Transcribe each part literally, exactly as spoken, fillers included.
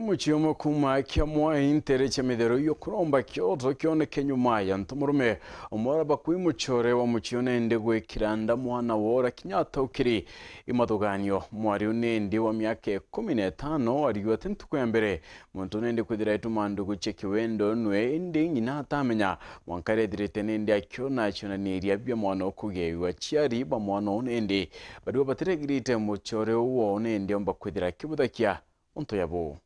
Mucii umwe kuuma Kiamwai, nteere cia mitheru iu kuromba kioto kioneke nyuma ya ntu murume umwe ura bakui mucore wa mucii une indi gwikira nda mwana wora kinya ataukiri i mathuganio. Mwari une indi wa miaka ikumi na itano ariua ti ntuku ya mbere muntu une indi kwithira aituma ndugu cia kiwendo nwe, indi ng'ina atamenya mwanka arethirite nindi akiona cionaniria bia mwana ukugiairua aciari ba mwana une, indi bariua batiregirite mucore uu woo une indi omba kwithira akibuthakia untu ya buu.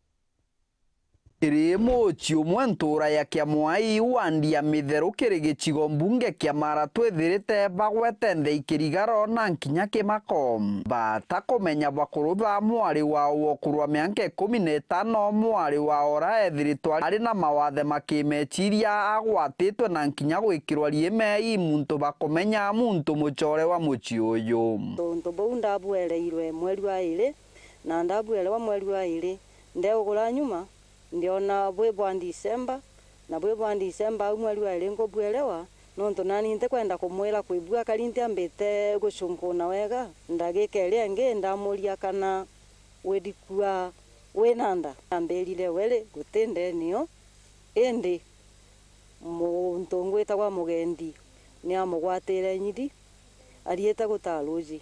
Iri mucii umwe ntuura ya Kiamwai, wandi ya mitheru kiri gicigo mbunge kia Mara, twithirite bagwete nthei kirigaro na nkinya kimako. Bata kumenya bakurutha mwari wao wa ukurwa mianka ikumi na itano, mwari wao ura ethiritwe ari na mawathe makimeciria agwatitwe na nkinya gwikirwa riime i muntu bakumenya muntu mucore wa mucii uyu. Untu buu ndabwereirwe mweri wa iri, na ndabwerewa mweri wa iri, ndeugura nyuma, ndiona bwi bwa December, na bwi bwa December au mweri wa iri nkubwerewa, nontu nani ntikwenda kumwira kwi bu akari ntiambite gucunkuna wega. Ndagika iria ingi ndamuria kana withikua wina nda? Ambirire, we ri, guti nda inio, indi muntu ungi witagwa Mugendi ni amugwatire nyithi, ariite gutaa ruuji.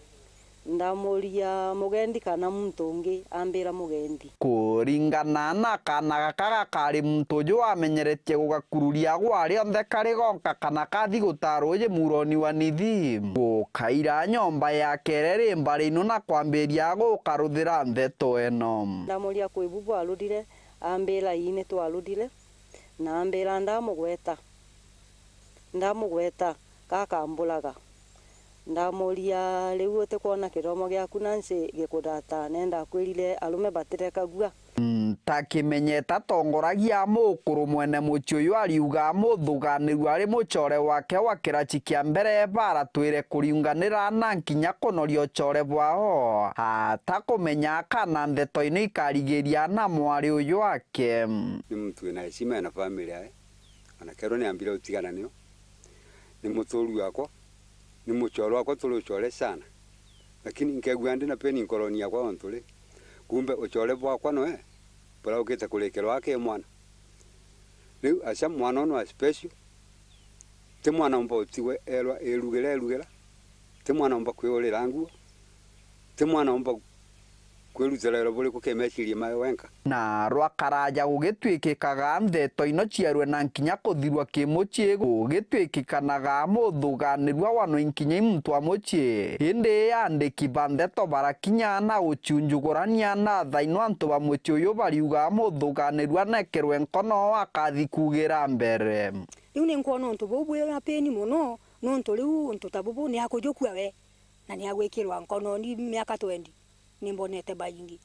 Ndamuria Mugendi kana muntu ungi, ambira Mugendi. Kuringana na kaana gaka gakari muntu uju wamenyeretie gugakururia agwa rionthe kari gonka kana kathi gutaa ruuji muroni wa nithi. Gukaira nyomba ya kere ri mbari ino na kwambiria gukaruthira ntheto ino. Ndamuria kwi bu bwarurire, ambira ii ni twarurire, na ambira ndamugweta. Ndamugweta, gakamburaga. Ndamuria, riu utikwona kithomo giaku na nci gikudata? Na ndakwirire arume batirekagua. Ntakimenyete atongoragia mukuru mwene mucii uyu ariuga muthuganirua ari mucore wake wa kiraci kia mbere, baratwire kuriunganira na nkinya kunoria ucore bwao. Atakumenya kana ntheto ino ikarigiria na mwari uyu wake. Ni muntu wina heshima na family yae. Ona kerwo niambire utigana nio, ni muthuri wakwa, ni mucore wakwa, turi ucore sana, lakini nkegua ndi na pain nkoroni yakwa ontu ri, kumbe ucore bwakwa noe buraukite kurikerwa aki mwana. Riu aca mwana unu wa special, ti mwana umba utigwe erwa irugire irugera, ti mwana umba kwiurira nguo, ti mwana umba kwirutira wira buriku kimeciria mawe wenka. Na rwa karaja gugituikikaga ntheto ino ciarue na nkinya kuthirua kimucii, gugituikikanaga muthuganirua wanwe nkinya i muntu wa mucii. Indi andiki ba ntheto barakinya na guciunjugurania na thaino antu ba mucii uyu bariuga muthuganirua nekerwe nkono akathi kugira mbere. Riu ni nkwona untu buu bwi na pain mono, nontu riu untu ta bubu ni akujukua we, na ni agwikirwa nkononi miaka twenty. Ni mbonete baingi.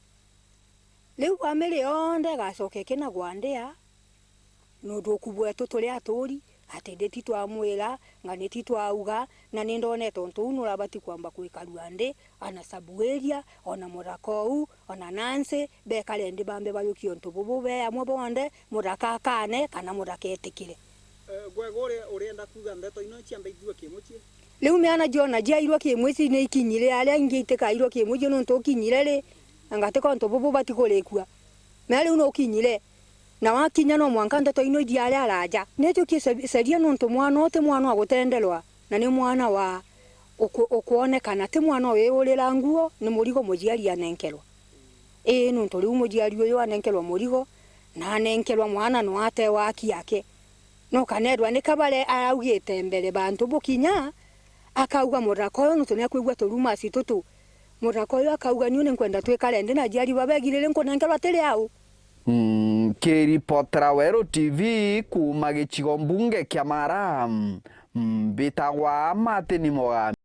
Riu family yonthe igacoka ikinagwa ndia, nuntu uku bwetu turi aturi, ati ndi ti twamwira, ng'ani ti twauga, na ni ndonete untu uu nurabati kwamba kwikarua ndi, ana Sabuiria, ona muthaka uu, ona Nancy, bekare ndi bambe bajukie untu bubu be amwe bonthe, muthaka akane kana muthaka etikire. Eh, gwega uria urienda kuuga ndeto ino ciambe ithirwe kimucii? Riu miana jiona jiairwa kimwicii ni ikinyire aria ingi itikairwa kimwicii nontu ukinyire ri, anga ti kontu bubu bati kurikua. Mea riu nukinyire, na wakinya no mwanka ndeto ino ithie aria araja. Nicio kiceria nontu mwana uu ti mwana wa gutenderwa, na ni mwana wa uku-, ukwonekana, ti mwana wiurira nguo, ni murigo muciari anenkerwa. Ii, nontu riu muciari uyu anenkerwa murigo, na anenkerwa mwana no ate waki ake. No kana ethirwa ni kabare araugite mbere bantu bukinya, akauga muthaka uyu nontu ni akwigua turumasi tutu. Muthaka uyu akauga, niu ni nkwenda twikare ndi na aciari babegi riri nkunenkerwa tiri au. Mm, kiripotera Weru T V kuuma gicigo mbunge kia Mara, mbitagwa Martin Mogambi.